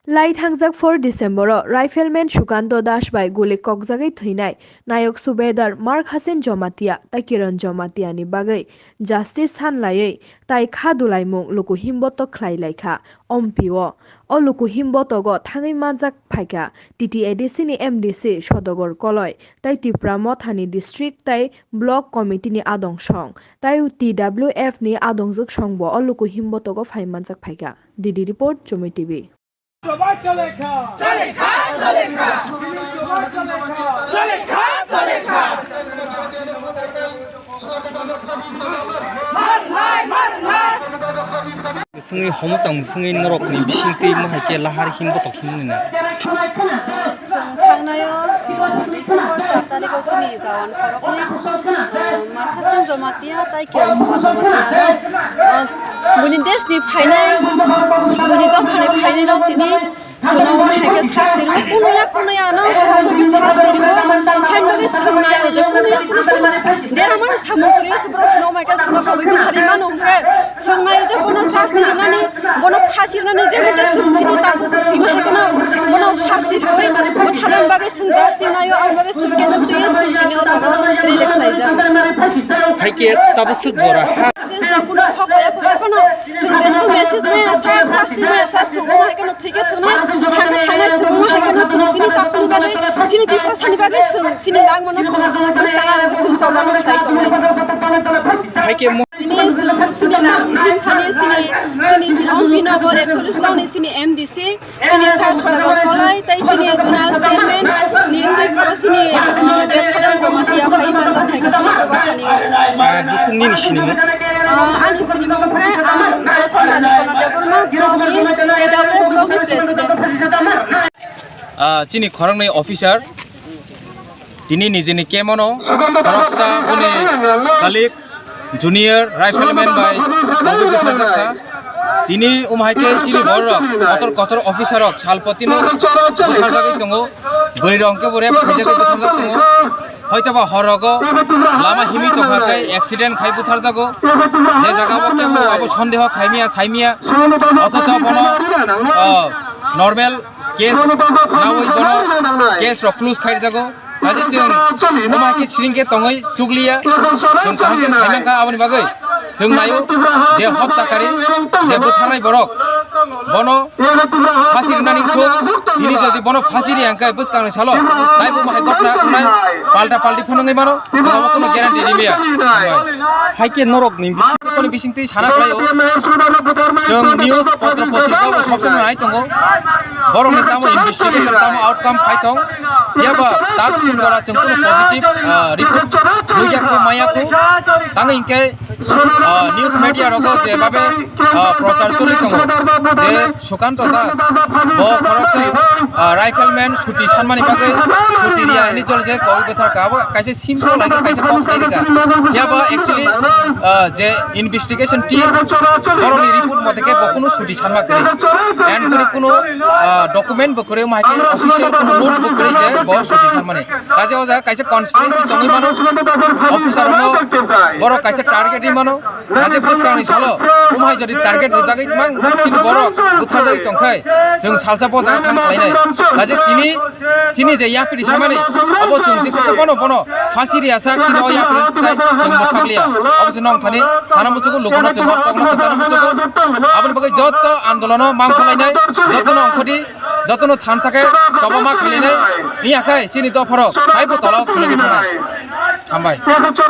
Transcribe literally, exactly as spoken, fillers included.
Lai thangjak four December-o Rifleman Sukanto Das bai guli kokjagwi thwinai Nayok Subedar Mark Hasen Jomatia tei Kiran Jomatia ni bagwi justice san laiwi tai kha dulaimung luku himbotok khlai lai kha. Ompi-o o luku himbotogo thangwi manjak phaikha T T A D C ni M D C Sodogor Koloi tei Tipra Mothani district tei block committee ni adong song tei T W F ni adongjwk song bo o luku himbotogo phai manjak phaikha. D D report, Chumui T V. Sungwi homo chang sungwi norok ni bising twi mohai khe lahar him botok him nina. Chwng thangnaio, uh, December char tarikh o chini jawan khoroknwi, uh, Markhasing Jomatia tei Kiran Kumar Jomatia rok, uh, buini desh ni phainai, buini dopha ni phainai rok tini chwngno hai khe sasti rwo, kunuya kunuya no hai khe sasti rwo, hain bagwi swngnai o je kunuya kunuya deramani samung kwrwi o se borok chwngno hai khe chwngno kagwi bwtharwi mano hwnkhe. Swngnai je bono justice rwnani, bono phasi rwnani je mete swng sini takhu swng thwima hai bono, bono phasi rwi bwtharnani bagwi swng justice naio, ang bagwi swng keno twi swng tini o jaga reject khlaijak. Hai khe tabo swk jora ha. Message no kuno sok ya phai bono swng je swng message maya sa justice maya sa swng o hai keno thwikhe thwngnai, thangkhe thangnai swng o hai keno swng sini takhuni bagwi, sini Tiprasani bagwi swng sini langmano swng bwskang ang swng chobano khlai tongnai. Hai khe mo- Tini chwng sini lang thani sini, sini Sirong Binogo ekchollish nong ni sini M D C, sini South Hodagar Kolai, tei sini Zonal Chairman ni wngwi khoro sini, uh, Debsadal Jamatia phai manjak phai khe sini soba thani. Ah, bukhuk nini sinimung? Ah, ani sinimung khe ang Rosal Mani Kona Debbarma block ni, T W block ni president. Ah, chini khoroknwi officer. Tini nijini camp-o no khoroksa boni colleague junior rifleman bai bogwi butharjak kha. Tini omo hai khe chini bororok kotor kotor officer rok salpotino butharjagwi tongo. Bwrwi rok hwnkhe bo rape khaijagwi butharjak tongo. Hoitoba hor rogo lama himwi tongkha khe accident khai butharjago. Je jaga o kebo abo sondeho khaimya saimya, othocho bono, o, normal case nawi bono case rok close khairjago. Kaisa chwng omo hai khe siring khe tongwi chukliya. Chwng kaham khe saimankha aboni bagwi. Chwng naio je hotta kari, je butharnai borok, bono phasi rwnani wngthok. Tini jodi bono phasi riya hwnkhe bwskangni salo taibo omo hai ghotna wngnai, palta palti phano wngwi mano. Chwng abo kheno guarantee rimya. Hai khe norokni Koni bisingtwi sana khlaio. Chwng news, potro potrika bo sob somoi nai tongo. Borokni tamo investigation, tamo outcome phai thong. Phiya ba tak sum jora chwng kuno positive, ah, report nugya khu, maya khu. Tang hingke, ah, news media rogo je babe, ah, prochar choli tongo. Je Sukanto Das, bo khoroksa, ah, rifleman suti sanmani bagwi suti riya hwnwi jol je koi bwthar ka. Abo kaisa simple, like, kaisa kok sai rwkha. Phiya ba actually, ah, je investigation team borokni report mote khe bo kunu suti sanma kwrwi. And bini kunu, ah, document bo kwrwi, omo hai khe official kunu note bo kwrwi je bo suti sanmani. Kaisa o jaga kaisa conspiracy tongwi mano, officer rokno borok kaisa target ri mano. Kaje bwskangni salo, omo hai jodi target rijagwi mang chini borok butharjagwi tongkhai, chwng salsa bo jaga thang khlainai. Kaje tini chini je yapri samani, abo chwng jesa khe bono, bono phasi riya sak chini o yapri chai chwng bwthakliya. Abo se nong thani sana muchugo, lukuno chwng o kokno kwchana muchugo. Aboni bagwi joto andolono mang khlainai, jotono ongkhodi, jotono thansa khe choba ma khlainai. Iya khai chini dopharok taibo tolao khwlwgwi thangnai. Hambai.